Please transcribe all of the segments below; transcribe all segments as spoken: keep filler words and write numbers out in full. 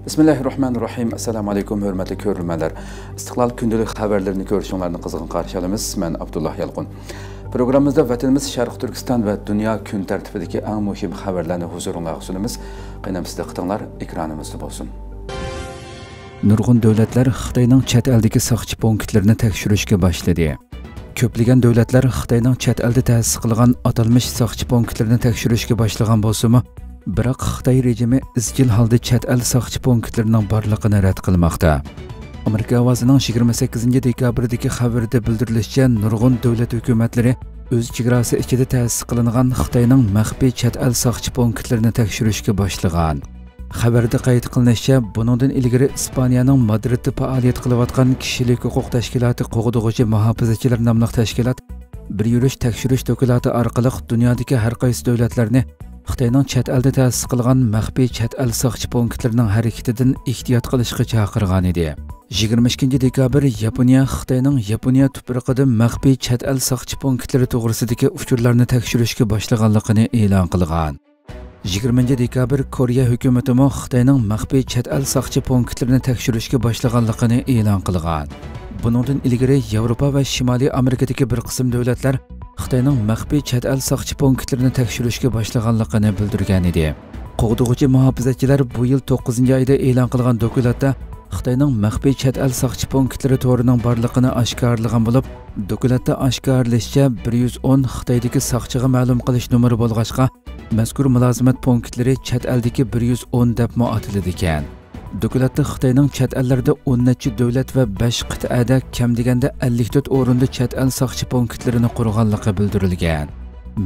بىسمىللاھىررەھمانىررەھىم. ئەسسالامۇئەلەيكۇم، ھۆرمەتلىك كۆرۈرمەنلەر. ئىستىقلال كۈندىلىك خەۋەرلىرىنى كۆرۈشۈڭلارنى قىزغىن قارشى ئالىمىز. مەن ئابدۇللا يالقۇن. پروگراممىمىزدا ۋەتىنىمىز شەرقىي تۈركىستان ۋە دۇنيا كۈن تەرتىپىدىكى ئەڭ مۇھىم خەۋەرلەرنى ھۇزۇرۇڭلارغا سۇنىمىز. قېنى ئەمىسە دىققىتىڭلار ئېكرانىمىزدا بولسۇن. نۇرغۇن دۆلەتلەر خىتاينىڭ چەت ئەلدىكى ساقچى پونكىتلىرىنى تەكشۈرۈشكە باشلىدى. كۆپلىگەن دۆلەتلەر خىتاينىڭ چەت ئەلدە تەسىس قىلغان ئاتالمىش ساقچى پونكىتلىرىنى تەكشۈرۈشكە باشلىغان بولسىمۇ، بىراق خىتاي رېجىمى ئىزچىل ھالدا چەت ئەل ساقچى پونكىتلىرىنىڭ بارلىقىنى رەت قىلماقتا. ئامېرىكا ئاۋازىنىڭ يىگىرمە سەككىزىنچى دېكابىردىكى خەۋىرىدە بىلدۈرۈلۈشىچە، نۇرغۇن دۆلەت ھۆكۈمەتلىرى ئۆز چېگراسى ئىچىدە تەسىس قىلىنغان خىتاينىڭ مەخپىي چەت ئەل ساقچى پونكىتلىرىنى تەكشۈرۈشكە باشلىغان. خەۋەردە قەيت قىلىنىشىچە، بۇنىڭدىن ئىلگىرى ئىسپانىيەنىڭ مادرىدتا پائالىيەت قىلىۋاتقان كىشىلىك ھوقۇق تەشكىلاتى قوغدىغۇچى مۇھاپىزەتچىلەر ناملىق تەشكىلات بىر يۈرۈش تەكشۈرۈش دوكلاتى ئارقىلىق دۇنيادىكى ھەر قايسى دۆلەتلەرنى خىتاينىڭ چەت ئەلدە تەسىس قىلغان مەخپىي چەت ئەل ساقچى پونكىتلىرىنىڭ ھەرىكىتىدىن ئېھتىيات قىلىشقا چاقىرغان ئىدى. يىگىرمە ئىككىنچى دېكابىر ياپونىيە خىتاينىڭ ياپونىيە تۇپرىقىدا مەخپىي چەت ئەل ساقچى پونكىتلىرى توغرىسىدىكى ئۇچۇرلارنى تەكشۈرۈشكە باشلىغانلىقىنى ئېلان قىلغان. يىگىرمىنچى دېكابىر كورېيە ھۆكۈمىتىمۇ خىتاينىڭ مەخپىي چەت ئەل ساقچى پونكىتلىرىنى تەكشۈرۈشكە باشلىغانلىقىنى ئېلان قىلغان. بۇنىڭدىن ئىلگىرى ياۋروپا ۋە شىمالىي ئامېرىكىدىكى بىر قىسىم دۆلەتلەر خىتاينىڭ مەخپىي چەت ئەل ساقچى پونكىتلىرىنى تەكشۈرۈشكە باشلىغانلىقىنى بىلدۈرگەن ئىدى. قوغدىغۇچى مۇھاپىزەتچىلەر بۇ يىل توققۇزىنچى ئايدا ئېلان قىلغان دوكلاتتا خىتاينىڭ مەخپىي چەت ئەل ساقچى پونكىتلىرى تورىنىڭ بارلىقىنى ئاشكارىلىغان بولۇپ، دوكلاتتا ئاشكارىلىشىچە، بىر يۈز ئون خىتايدىكى ساقچىغا مەلۇم قىلىش نومۇرى بولغاچقا، مەزكۇر مۇلازىمەت پونكىتلىرى چەت ئەلدىكى بىر يۈز ئون دەپمۇ ئاتىلىدىكەن. دوكلاتتا خىتاينىڭ چەت ئەللەردە ئون نەچچە دۆلەت ۋە بەش قىتئەدە كەم دېگەندە ئەللىك تۆت ئورۇندا چەت ئەل ساقچى پونكىتلىرىنى قۇرغانلىقى بىلدۈرۈلگەن.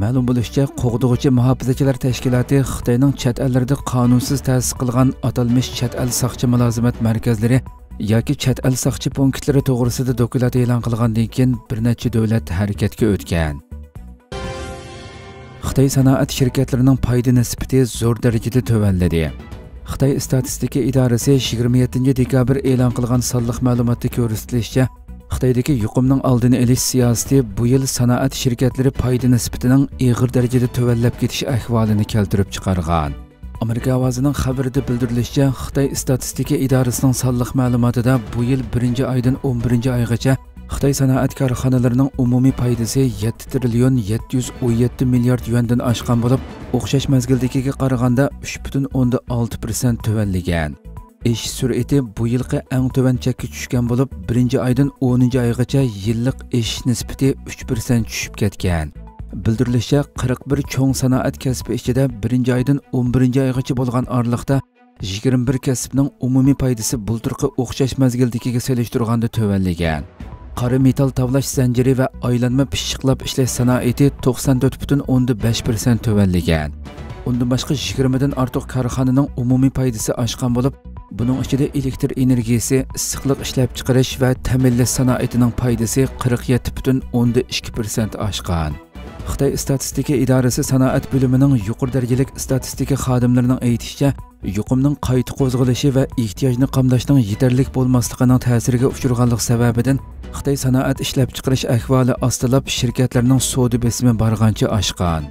مەلۇم بولۇشىچە، قوغدىغۇچى مۇھاپىزەتچىلەر تەشكىلاتى خىتاينىڭ چەت ئەللىرىدە قانۇنسىز تەسىس قىلغان ئاتالمىش چەت ئەل ساقچى مۇلازىمەت مەركەزلىرى ياكى چەت ئەل ساقچى پونكىتلىرى توغرىسىدا دوكلات ئېلان قىلغاندىن كېيىن، بىر نەچچە دۆلەت ھەرىكەتكە ئۆتكەن. خىتاي سانائەت شىركەتلىرىنىڭ پايدا نىسبىتى زور دەرىجىدە تۆۋەنلىدى. خىتاي ئىستاتىستىكا ئىدارىسى يىگىرمە يەتتىنچى دېكابىر ئېلان قىلغان سانلىق مەلۇماتتا كۆرسىتىلىشىچە، خىتايدىكى يۇقۇمنىڭ ئالدىنى ئېلىش سىياسىتى بۇ يىل سانائەت شىركەتلىرى پايدا نىسبىتىنىڭ ئېغىر دەرىجىدە تۆۋەنلەپ كېتىش ئەھۋالىنى كەلتۈرۈپ چىقارغان. ئامېرىكا ئاۋازىنىڭ خەۋىرىدە بىلدۈرۈلۈشىچە، خىتاي ئىستاتىستىكا ئىدارىسىنىڭ سانلىق مەلۇماتىدا بۇ يىل بىرىنچى ئايدىن ئون بىرىنچى ئايغىچە خىتاي سانائەت كارخانىلىرىنىڭ ئومۇمىي پايدىسى يەتتە تىرىليون يەتتە يۈز ئون يەتتە مىليارد يۈەندىن ئاشقان بولۇپ، ئوخشاش مەزگىلدىكىگە قارىغاندا ئۈچ پۈتۈن ئوندىن ئالتە پىرسەنت تۆۋەنلىگەن. ئېشىش سۈرئىتى بۇ يىلقى ئەڭ تۆۋەن چەككە چۈشكەن بولۇپ، بىرىنچى ئايدىن ئونىنچى ئايغىچە يىللىق ئېشىش نىسبىتى ئۈچ پىرسەنت چۈشۈپ كەتكەن. بىلدۈرۈلۈشىچە، قىرىق بىر چوڭ سانائەت كەسپى ئىچىدە بىرىنچى ئايدىن ئون بىرىنچى ئايغىچە بولغان ئارىلىقتا يىگىرمە بىر كەسىپنىڭ ئومۇمىي پايدىسى بۇلتۇرقى ئوخشاش مەزگىلدىكىگە سېلىشتۇرغاندا تۆۋەنلىگەن. قارا مېتال تاۋلاش زەنجىرى ۋە ئايلانما پىششىقلاپ ئىشلەش سانائىتى توقسان تۆت پۈتۈن ئوندىن بەش پىرسەنت تۆۋەنلىگەن. ئۇندىن باشقا، يىگىرمىدىن ئارتۇق كارخانىنىڭ ئومۇمىي پايدىسى ئاشقان بولۇپ، بۇنىڭ ئىچىدە ئېلېكتر ئېنېرگىيىسى، ئىسسىقلىق ئىشلەپچىقىرىش ۋە تەمىنلەش سانائىتىنىڭ پايدىسى قىرىق يەتتە پۈتۈن ئوندىن ئىككى پىرسەنت ئاشقان. خىتاي ئىستاتىستىكا ئىدارىسى سانائەت بۆلۈمىنىڭ يۇقىرى دەرىجىلىك ئىستاتىستىكا خادىملىرىنىڭ ئېيتىشىچە، يۇقۇمنىڭ قايتا قوزغىلىشى ۋە ئېھتىياجنى قامداشنىڭ يېتەرلىك بولماسلىقىنىڭ تەسىرىگە ئۇچرىغانلىقى سەۋەبىدىن، خىتاي سانائەت ئىشلەپچىقىرىش ئەھۋالى ئاستىلاپ، شىركەتلەرنىڭ سودا بېسىمى بارغانچە ئاشقان.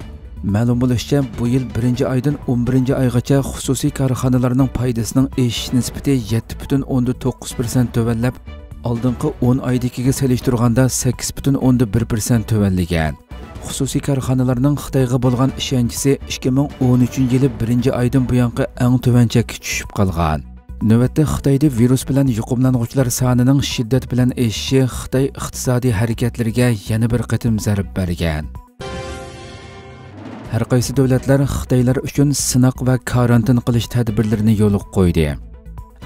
مەلۇم بولۇشىچە، بۇ يىل بىرىنچى ئايدىن ئون بىرىنچى ئايغىچە خۇسۇسىي كارخانىلارنىڭ پايدىسىنىڭ ئېشىش نىسبىتى يەتتە پۈتۈن ئوندىن توققۇز پىرسەنت تۆۋەنلەپ، ئالدىنقى ئون ئايدىكىگە سېلىشتۇرغاندا سەككىز پۈتۈن ئوندىن بىر پىرسەنت تۆۋەنلىگەن. خۇسۇسىي كارخانىلارنىڭ خىتايغا بولغان ئىشەنچىسى ئىككى مىڭ ئون ئۈچىنچى يىلى بىرىنچى ئايدىن بۇيانقى ئەڭ تۆۋەن چەككە چۈشۈپ قالغان. نۆۋەتتە خىتايدا ۋىرۇس بىلەن يۇقۇملانغۇچىلار سانىنىڭ شىددەت بىلەن ئېشىشى خىتاي ئىقتىسادىي ھەرىكەتلىرىگە يەنە بىر قېتىم زەربە بەرگەن. ھەر قايسى دۆلەتلەر خىتايلار ئۈچۈن سىناق ۋە كارانتىن قىلىش تەدبىرلىرىنى يولغا قويدى.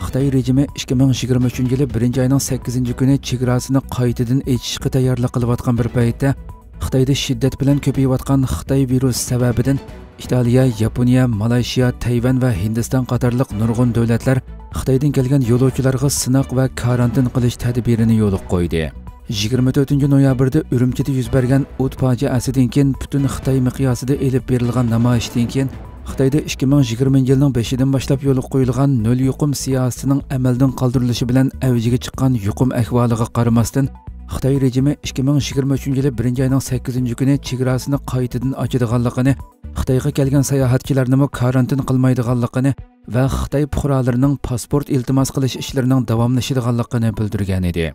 خىتاي رېجىمى ئىككى مىڭ يىگىرمە ئۈچىنچى يىلى بىرىنچى ئاينىڭ سەككىزىنچى كۈنى چېگراسىنى قايتىدىن ئېچىشقا تەييارلىق قىلىۋاتقان بىر پەيتتە، خىتايدا شىددەت بىلەن كۆپىيىۋاتقان خىتاي ۋىرۇسى سەۋەبىدىن ئىتالىيە، ياپونىيە، مالايشىيا، تەيۋەن ۋە ھىندىستان قاتارلىق نۇرغۇن دۆلەتلەر خىتايدىن كەلگەن يولۇچىلارغا سىناق ۋە كارانتىن قىلىش تەدبىرىنى يولغا قويدى. يىگىرمە تۆتىنچى نويابىردا ئۈرۈمچىدە يۈز بەرگەن ئوت پاجىئەسىدىن كېيىن پۈتۈن خىتاي مىقياسىدا ئېلىپ بېرىلغان نامايىشتىن كېيىن، خىتايدا ئىككى مىڭ يىگىرمىنچى يىلنىڭ بېشىدىن باشلاپ يولغا قويۇلغان نۆل يۇقۇم سىياسىتىنىڭ ئەمەلدىن قالدۇرۇلۇشى بىلەن ئەۋجىگە چىققان يۇقۇم ئەھۋالىغا قارىماستىن، خىتاي رېجىمى ئىككى مىڭ يىگىرمە ئۈچىنچى يىلى بىرىنچى ئاينىڭ سەككىزىنچى كۈنى چېگراسىنى قايتىدىن ئاچىدىغانلىقىنى، خىتايغا كەلگەن ساياھەتچىلەرنىمۇ كارانتىن قىلمايدىغانلىقىنى ۋە خىتاي پۇقرالىرىنىڭ پاسپورت ئىلتىماس قىلىش ئىشلىرىنىڭ داۋاملىشىدىغانلىقىنى بىلدۈرگەنىدى.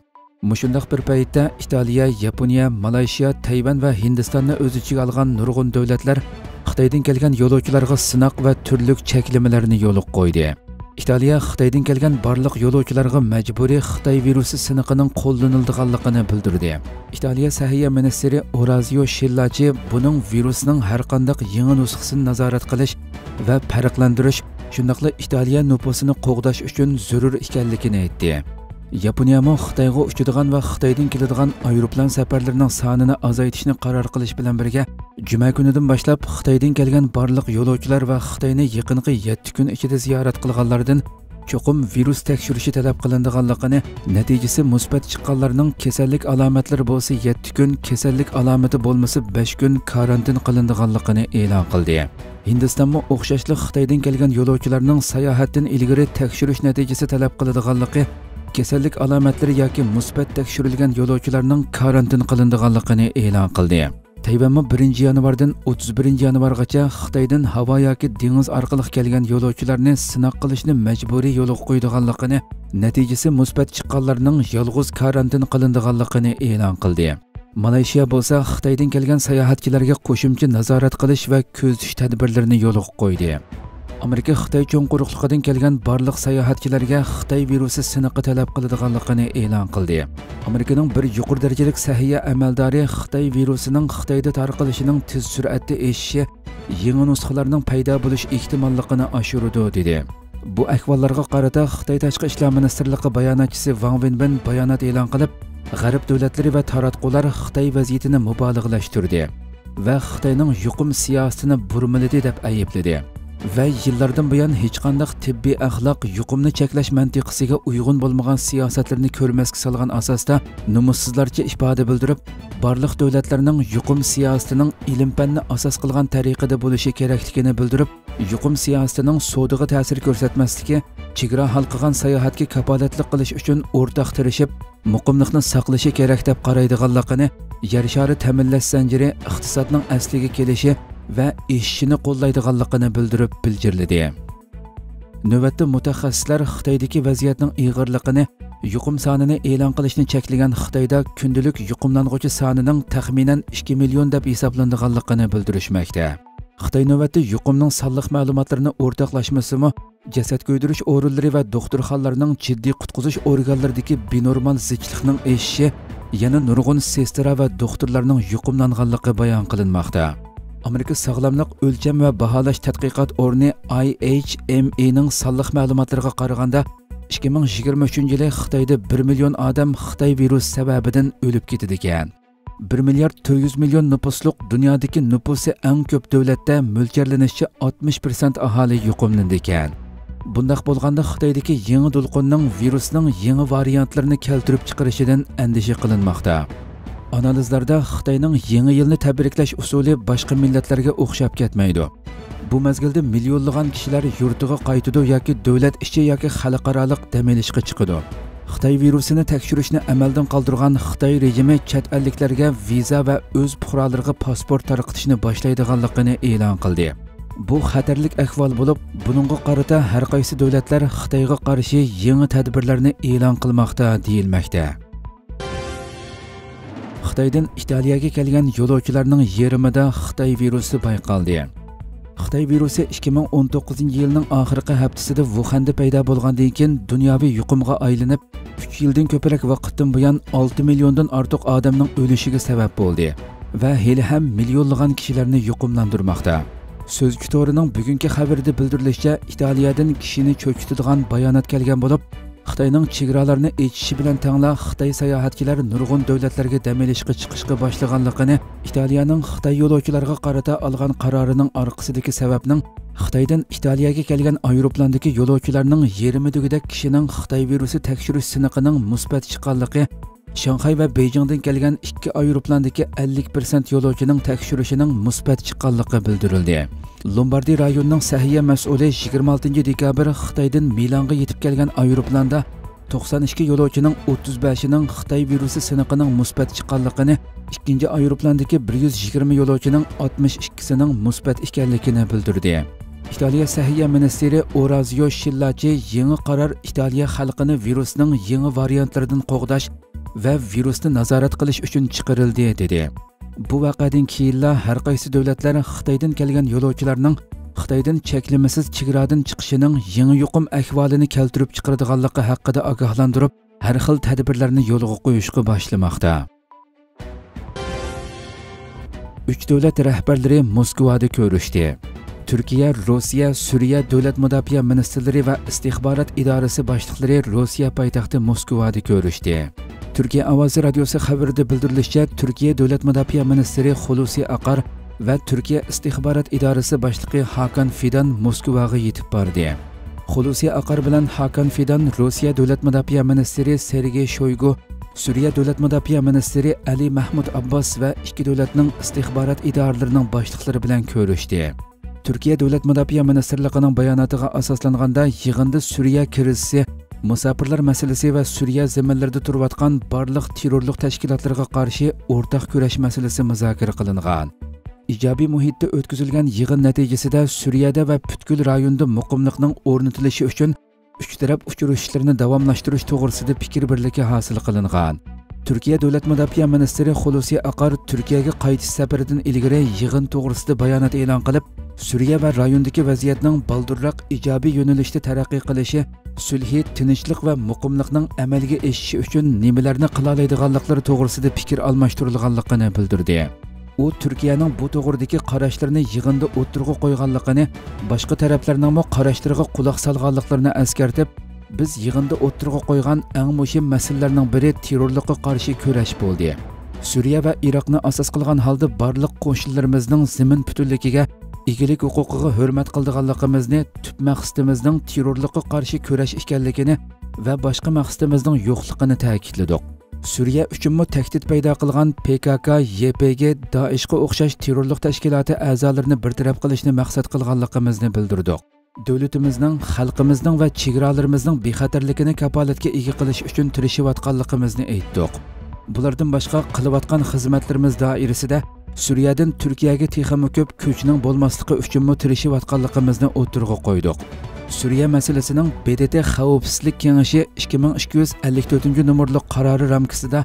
مۇشۇنداق بىر پەيتتە، ئىتالىيە، ياپونىيە، مالايشىيا، تەيۋەن ۋە ھىندىستاننى ئۆز ئىچىگە ئالغان نۇرغۇن دۆلەتلەر خىتايدىن كەلگەن يولۇچىلارغا سىناق ۋە تۈرلۈك چەكلىمىلەرنى يولغا قويدى. ئىتالىيە خىتايدىن كەلگەن بارلىق يولۇچىلارغا مەجبۇرىي خىتاي ۋىرۇسى سىنىقىنىڭ قوللىنىلىدىغانلىقىنى بىلدۈردى. ئىتالىيە سەھىيە مىنىستىرى ئورازىيو شىللاچى بۇنىڭ ۋىرۇسنىڭ ھەرقانداق يېڭى نۇسخىسىنى نازارەت قىلىش ۋە پەرقلەندۈرۈش، شۇنداقلا ئىتالىيە نوپۇسىنى قوغداش ئۈچۈن زۆرۈر ئىكەنلىكىنى ئېيتتى. ياپونىيەمۇ خىتايغا ئۇچىدىغان ۋە خىتايدىن كېلىدىغان ئايروپىلان سەپەرلىرىنىڭ سانىنى ئازايتىشنى قارار قىلىش بىلەن بىرگە، جۈمە كۈنىدىن باشلاپ خىتايدىن كەلگەن بارلىق يولۇچىلار ۋە خىتاينى يېقىنقى يەتتە كۈن ئىچىدە زىيارەت قىلغانلاردىن چوقۇم ۋىرۇس تەكشۈرۈشى تەلەپ قىلىنىدىغانلىقىنى، نەتىجىسى مۇسبەت چىققانلارنىڭ كېسەللىك ئالامەتلىرى بولسا يەتتە كۈن، كېسەللىك ئالامىتى بولمىسا بەش كۈن كارانتىن قىلىنىدىغانلىقىنى ئېلان قىلدى. ھىندىستانمۇ ئوخشاشلا خىتايدىن كەلگەن يولۇچىلارنىڭ ساياھەتتىن ئىلگىرى تەكشۈرۈش نەتىجىسى تەلەپ قىلىدىغانلىقى، كېسەللىك ئالامەتلىرى ياكى مۇسبەت تەكشۈرۈلگەن يولۇچىلارنىڭ كارانتىن قىلىنىدىغانلىقىنى ئېلان قىلدى. تەيۋەنمۇ بىرىنچى يانۋاردىن ئوتتۇز بىرىنچى يانۋارغىچە خىتايدىن ھاۋا ياكى دېڭىز ئارقىلىق كەلگەن يولۇچىلارنى سىناق قىلىشنى مەجبۇرىي يولغا قويىدىغانلىقىنى، نەتىجىسى مۇسبەت چىققانلارنىڭ يالغۇز كارانتىن قىلىنىدىغانلىقىنى ئېلان قىلدى. مالايشىيا بولسا خىتايدىن كەلگەن ساياھەتچىلەرگە قوشۇمچە نازارەت قىلىش ۋە كۆزىتىش تەدبىرلىرىنى يولغا قويدى. ئامېرىكا خىتاي چوڭ قۇرۇقلۇقىدىن كەلگەن بارلىق ساياھەتچىلەرگە خىتاي ۋىرۇسى سىنىقى تەلەپ قىلىدىغانلىقىنى ئېلان قىلدى. ئامېرىكىنىڭ بىر يۇقىرى دەرىجىلىك سەھىيە ئەمەلدارى خىتاي ۋىرۇسىنىڭ خىتايدا تارقىلىشىنىڭ تېز سۈرئەتتە ئېشىشى يېڭى نۇسخىلارنىڭ پەيدا بولۇش ئېھتىماللىقىنى ئاشۇرىدۇ، دېدى. بۇ ئەھۋاللارغا قارىتا خىتاي تاشقى ئىشلار مىنىستىرلىقى باياناتچىسى ۋاڭ ۋېنبىن بايانات ئېلان قىلىپ، غەرب دۆلەتلىرى ۋە تاراتقۇلار خىتاي ۋەزىيىتىنى مۇبالىغىلەشتۈردى ۋە خىتاينىڭ يۇقۇم سىياسىتىنى بۇرمىلىدى دەپ ئەيىبلىدى ۋە يىللاردىن بۇيان ھېچقانداق تېببىي ئەخلاق يۇقۇمنى چەكلەش مەنتىقىسىگە ئۇيغۇن بولمىغان سىياسەتلىرىنى كۆرمەسكە سالغان ئاساستا نومۇسسىزلارچە ئىپادە بىلدۈرۈپ، بارلىق دۆلەتلەرنىڭ يۇقۇم سىياسىتىنىڭ ئىلىم-پەننى ئاساس قىلغان تەرىقىدە بولۇشى كېرەكلىكىنى بىلدۈرۈپ، يۇقۇم سىياسىتىنىڭ سودىغا تەسىر كۆرسەتمەسلىكى، چېگرا ھالقىغان ساياھەتكە كاپالەتلىك قىلىش ئۈچۈن ئورتاق تىرىشىپ، مۇقىملىقنى ساقلىشى كېرەك دەپ قارايدىغانلىقىنى، يەر شارى تەمىنلەش زەنجىرى ئىقتىسادنىڭ ئەسلىگە كېلىشى ۋە ئېشىشىنى قوللايدىغانلىقىنى بىلدۈرۈپ بىلجىرلىدى. نۆۋەتتە مۇتەخەسسىسلەر خىتايدىكى ۋەزىيەتنىڭ ئېغىرلىقىنى، يۇقۇم سانىنى ئېلان قىلىشنى چەكلىگەن خىتايدا كۈندىلىك يۇقۇملانغۇچى سانىنىڭ تەخمىنەن ئىككى مىليون دەپ ھېسابلىنىدىغانلىقىنى بىلدۈرۈشمەكتە. خىتاي نۆۋەتتە يۇقۇمنىڭ سانلىق مەلۇماتلىرىنى ئورتاقلاشمىسىمۇ، جەسەت كۆيدۈرۈش ئورۇنلىرى ۋە دوختۇرخانىلارنىڭ جىددىي قۇتقۇزۇش ئورگانلىرىدىكى بىنورمال زىچلىقنىڭ ئېشىشى يەنە نۇرغۇن سېسترا ۋە دوختۇرلارنىڭ يۇقۇملانغانلىقى بايان قىلىنماقتا. ئامېرىكا ساغلاملىق ئۆلچەم ۋە باھالاش تەتقىقات ئورنى ئاي ئېيچ ئېم ئېنىڭ سانلىق مەلۇماتلىرىغا قارىغاندا، ئىككى مىڭ يىگىرمە ئۈچىنچى يىلى خىتايدا بىر مىليون ئادەم خىتاي ۋىرۇسى سەۋەبىدىن ئۆلۈپ كېتىدىكەن. بىر مىليارد تۆت يۈز مىليون نوپۇسلۇق دۇنيادىكى نوپۇسى ئەڭ كۆپ دۆلەتتە مۆلچەرلىنىشىچە ئاتمىش پىرسەنت ئاھالى يۇقۇملىنىدىكەن. بۇنداق بولغاندا خىتايدىكى يېڭى دولقۇننىڭ ۋىرۇسنىڭ يېڭى ۋارىيانتلىرىنى كەلتۈرۈپ چىقىرىشىدىن ئەندىشە قىلىنماقتا. ئانالىزلاردا خىتاينىڭ يېڭى يىلنى تەبرىكلەش ئۇسۇلى باشقا مىللەتلەرگە ئوخشاپ كەتمەيدۇ. بۇ مەزگىلدە مىليونلىغان كىشىلەر يۇرتىغا قايتىدۇ ياكى دۆلەت ئىچى ياكى خەلقئارالىق دەم ئېلىشقا چىقىدۇ. خىتاي ۋىرۇسىنى تەكشۈرۈشنى ئەمەلدىن قالدۇرغان خىتاي رېجىمى چەت ئەللىكلەرگە ۋىزا ۋە ئۆز پۇقرالىرىغا پاسپورت تارقىتىشنى باشلايدىغانلىقىنى ئېلان قىلدى. بۇ خەتەرلىك ئەھۋال بولۇپ، بۇنىڭغا قارىتا ھەر قايسى دۆلەتلەر خىتايغا قارشى يېڭى تەدبىرلەرنى ئېلان قىلماقتا دېيىلمەكتە. خىتايدىن ئىتالىيەگە كەلگەن يولۇچىلارنىڭ يېرىمىدا خىتاي ۋىرۇسى بايقالدى. خىتاي ۋىرۇسى ئىككى مىڭ ئون توققۇزىنچى يىلنىڭ ئاخىرقى ھەپتىسىدە ۋۇخەندە پەيدا بولغاندىن كېيىن دۇنياۋى يۇقۇمغا ئايلىنىپ، ئۈچ يىلدىن كۆپرەك ۋاقىتتىن بۇيان ئالتە مىليوندىن ئارتۇق ئادەمنىڭ ئۆلۈشىگە سەۋەب بولدى ۋە ھېلىھەم مىليونلىغان كىشىلەرنى يۇقۇملاندۇرماقتا. سۆزچى تورىنىڭ بۈگۈنكى خەۋىرىدە بىلدۈرۈلۈشىچە، ئىتالىيەدىن كىشىنى چۆچۈتىدىغان بايانات كەلگەن بولۇپ، خىتاينىڭ چېگرالارنى ئېچىشى بىلەن تەڭلا خىتاي ساياھەتچىلەر نۇرغۇن دۆلەتلەرگە دەم ئېلىشقا چىقىشقا باشلىغانلىقىنى، ئىتالىيەنىڭ خىتاي يولۇچىلارغا قارىتا ئالغان قارارىنىڭ ئارقىسىدىكى سەۋەبنىڭ خىتايدىن ئىتالىيەگە كەلگەن ئايروپىلاندىكى يولۇچىلارنىڭ يېرىمى دېگۈدەك كىشىنىڭ خىتاي ۋىرۇسى تەكشۈرۈش سىنىقىنىڭ مۇسبەت چىققانلىقى، شاڭخەي ۋە بېيجىڭدىن كەلگەن ئىككى ئايروپىلاندىكى ئەللىك پىرسەنت يولۇچىنىڭ تەكشۈرۈشىنىڭ مۇسبەت چىققانلىقى بىلدۈرۈلدى. لومباردىي رايونىنىڭ سەھىيە مەسئۇلى يىگىرمە ئالتىنچى دېكابىر خىتايدىن مىلانغا يېتىپ كەلگەن ئايروپىلاندا توقسان ئىككى يولۇچىنىڭ ئوتتۇز بەشىنىڭ خىتاي ۋىرۇسى سىنىقىنىڭ مۇسبەت چىققانلىقىنى، ئىككىنچى ئايروپىلاندىكى بىر يۈز يىگىرمە يولۇچىنىڭ ئاتمىش ئىككىسىنىڭ مۇسبەت ئىكەنلىكىنى بىلدۈردى. ئىتالىيە سەھىيە مىنىستىرى ئورازىيو شىللاچى يېڭى قارار ئىتالىيە خەلقىنى ۋىرۇسنىڭ يېڭى ۋارىيانتلىرىدىن قوغداش ۋە ۋىرۇسنى نازارەت قىلىش ئۈچۈن چىقىرىلدى، دېدى. بۇ ۋەقەدىن كېيىنلا ھەر قايسى دۆلەتلەر خىتايدىن كەلگەن يولۇچىلارنىڭ خىتايدىن چەكلىمىسىز چېگرادىن چىقىشىنىڭ يېڭى يۇقۇم ئەھۋالىنى كەلتۈرۈپ چىقىرىدىغانلىقى ھەققىدە ئاگاھلاندۇرۇپ، ھەر خىل تەدبىرلەرنى يولغا قويۇشقا باشلىماقتا. ئۈچ دۆلەت رەھبەرلىرى موسكۋادا كۆرۈشتى. تۈركىيە، روسىيە، سۈرىيە دۆلەت مۇداپىئە مىنىستىرلىرى ۋە ئىستىخبارات ئىدارىسى باشلىقلىرى روسىيە پايتەختى موسكۋادا كۆرۈشتى. تۈركىيە ئاۋازى رادىيوسى خەۋىرىدە بىلدۈرۈلۈشىچە، تۈركىيە دۆلەت مۇداپىئە مىنىستىرى خۇلۇسى ئاقار ۋە تۈركىيە ئىستىخبارات ئىدارىسى باشلىقى ھاكان فىدان موسكۋاغا يېتىپ باردى. خۇلۇسى ئاقار بىلەن ھاكان فىدان روسىيە دۆلەت مۇداپىئە مىنىستىرى سېرگېي شويگۇ، سۈرىيە دۆلەت مۇداپىئە مىنىستىرى ئەلى مەھمۇد ئابباس ۋە ئىككى دۆلەتنىڭ ئىستىخبارات ئىدارىلىرىنىڭ باشلىقلىرى بىلەن كۆرۈشتى. تۈركىيە دۆلەت مۇداپىئە مىنىستىرلىقىنىڭ باياناتىغا ئاساسلانغاندا، يىغىندا سۈرىيە كىرىزىسى، مۇساپىرلار مەسىلىسى ۋە سۈرىيە زېمىنلىرىدا تۇرۇۋاتقان بارلىق تېررورلۇق تەشكىلاتلىرىغا قارشى ئورتاق كۈرەش مەسىلىسى مۇزاكىرە قىلىنغان. ئىجابىي مۇھىتتا ئۆتكۈزۈلگەن يىغىن نەتىجىسىدە سۈرىيەدە ۋە پۈتكۈل رايوندا مۇقىملىقنىڭ ئورنىتىلىشى ئۈچۈن ئۈچ تەرەپ ئۇچرىشىشلىرىنى داۋاملاشتۇرۇش توغرىسىدا پىكىر بىرلىكى ھاسىل قىلىنغان. تۈركىيە دۆلەت مۇداپىئە مىنىستىرى خۇلۇسى ئاقار تۈركىيەگە قايتىش سەپىرىدىن ئىلگىرى يىغىن توغرىسىدا بايانات ئېلان قىلىپ، سۈرىيە ۋە رايوندىكى ۋەزىيەتنىڭ بالدۇرراق ئىجابىي يۆنىلىشتە تەرەققىي قىلىشى، سۈلھى، تىنچلىق ۋە مۇقىملىقنىڭ ئەمەلگە ئېشىشى ئۈچۈن نېمىلەرنى قىلالايدىغانلىقلىرى توغرىسىدا پىكىر ئالماشتۇرۇلغانلىقىنى بىلدۈردى. ئۇ تۈركىيەنىڭ بۇ توغرىدىكى قاراشلىرىنى يىغىندا ئوتتۇرىغا قويغانلىقىنى، باشقا تەرەپلەرنىڭمۇ قاراشلىرىغا قۇلاق سالغانلىقلىرىنى ئەسكەرتىپ، بىز يىغىندا ئوتتۇرىغا قويغان ئەڭ مۇھىم مەسىلىلەرنىڭ بىرى تېررورلۇققا قارشى كۈرەش بولدى. سۈرىيە ۋە ئىراقنى ئاساس قىلغان ھالدا بارلىق قوشنىلىرىمىزنىڭ زېمىن پۈتۈنلۈكىگە، ئىگىلىك ھوقۇقىغا ھۆرمەت قىلىدىغانلىقىمىزنى، تۈپ مەقسىتىمىزنىڭ تېررورلۇققا قارشى كۈرەش ئىكەنلىكىنى ۋە باشقا مەقسىتىمىزنىڭ يوقلۇقىنى تەكىتلىدۇق. سۈرىيە ئۈچۈنمۇ تەھدىت پەيدا قىلغان پكك، يپگ، دائىشقا ئوخشاش تېررورلۇق تەشكىلاتى ئەزالىرىنى بىر تەرەپ قىلىشنى مەقسەت قىلغانلىقىمىزنى بىلدۈردۇق. دۆلىتىمىزنىڭ، خەلقىمىزنىڭ ۋە چېگرالىرىمىزنىڭ بىخەتەرلىكىنى كاپالەتكە ئىگە قىلىش ئۈچۈن تىرىشىۋاتقانلىقىمىزنى ئېيتتۇق. بۇلاردىن باشقا، قىلىۋاتقان خىزمەتلىرىمىز دائىرىسىدە سۈرىيەدىن تۈركىيەگە تېخىمۇ كۆپ كۆچنىڭ بولماسلىقى ئۈچۈنمۇ تىرىشىۋاتقانلىقىمىزنى ئوتتۇرىغا قويدۇق. سۈرىيە مەسىلىسىنىڭ ب د ت خەۋپسىزلىك كېڭىشى ئىككى مىڭ ئىككى يۈز ئەللىك تۆتىنچى نومۇرلۇق قارارى رامكىسىدا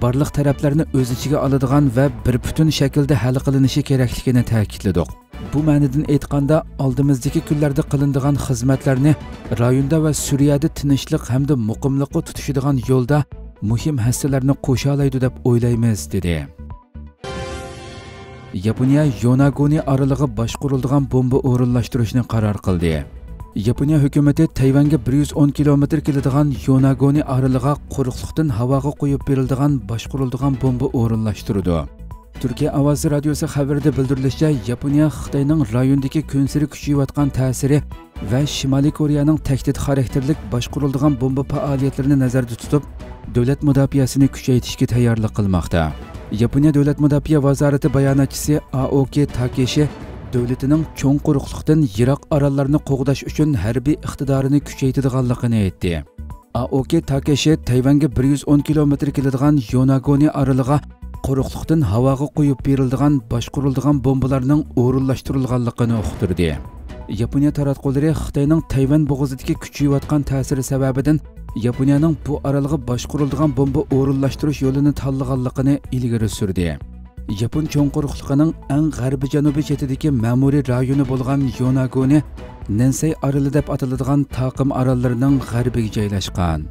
بارلىق تەرەپلەرنى ئۆز ئىچىگە ئالىدىغان ۋە بىر پۈتۈن شەكىلدە ھەل قىلىنىشى كېرەكلىكىنى تەكىتلىدۇق. بۇ مەنىدىن ئېيتقاندا، ئالدىمىزدىكى كۈنلەردە قىلىنىدىغان خىزمەتلەرنى رايوندا ۋە سۈرىيەدە تىنچلىق ھەمدە مۇقىملىققا تۇتىشىدىغان يولدا مۇھىم ھەسسىلەرنى قوشالايدۇ دەپ ئويلايمىز، دېدى. ياپونىيە يوناگونى ئارىلىغا باشقۇرۇلىدىغان بومبا ئورۇنلاشتۇرۇشنى قارار قىلدى. ياپونىيە ھۆكۈمىتى تەيۋەنگە بىر يۈز ئون كىلومېتىر كېلىدىغان يوناگونى ئارىلىغا قۇرۇقلۇقتىن ھاۋاغا قويۇپ بېرىلىدىغان باشقۇرۇلىدىغان بومبا ئورۇنلاشتۇرىدۇ. تۈركىيە ئاۋازى رادىيوسى خەۋىرىدە بىلدۈرۈلۈشىچە، ياپونىيە خىتاينىڭ رايوندىكى كۈنسېرى كۈچىيىۋاتقان تەسىرى ۋە شىمالىي كورېيەنىڭ تەھدىت خاراكتېرلىك باشقۇرۇلىدىغان بومبا پائالىيەتلىرىنى نەزەردە تۇتۇپ، دۆلەت مۇداپىئەسىنى كۈچەيتىشكە تەييارلىق قىلماقتا. ياپونىيە دۆلەت مۇداپىئە ۋازارىتى باياناتچىسى ئائوكى تاكېشى دۆلىتىنىڭ چوڭ قۇرۇقلۇقتىن يىراق ئاراللارنى قوغداش ئۈچۈن ھەربىي ئىقتىدارىنى كۈچەيتىدىغانلىقىنى ئېيتتى. ئائوكى تاكېشى تەيۋەنگە بىر يۈز ئون كىلومېتىر كېلىدىغان يوناگونى ئارىلىغا قۇرۇقلۇقتىن ھاۋاغا قويۇپ بېرىلىدىغان باشقۇرۇلىدىغان بومبىلارنىڭ ئورۇنلاشتۇرۇلغانلىقىنى ئۇقتۇردى. ياپونىيە تاراتقۇلىرى خىتاينىڭ تەيۋەن بوغۇزىدىكى كۈچىيىۋاتقان تەسىرى سەۋەبىدىن ياپونىيەنىڭ بۇ ئارالغا باشقۇرۇلىدىغان بومبا ئورۇنلاشتۇرۇش يولىنى تاللىغانلىقىنى ئىلگىرى سۈردى. ياپون چوڭ قۇرۇقلۇقىنىڭ ئەڭ غەربىي جەنۇبىي چېتىدىكى مەمۇرىي رايونى بولغان يوناگونى نەنسەي ئارىلى دەپ ئاتىلىدىغان تاقىم ئاراللىرىنىڭ غەربىگە جايلاشقان.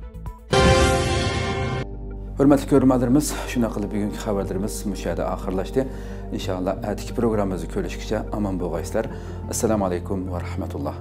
ھۆرمەتلىك كۆرۈرمەنلىرىمىز، شۇنداق قىلىپ بۈگۈنكى خەۋەرلىرىمىز مۇشۇ يەردە ئاخىرلاشتى. ئىنشائاللا، ئەتىكى پروگراممىمىزدا كۆرۈشكىچە ئامان بولغايسىلەر. ئەسسالامۇ ئەلەيكۇم ۋە رەھمەتۇللا.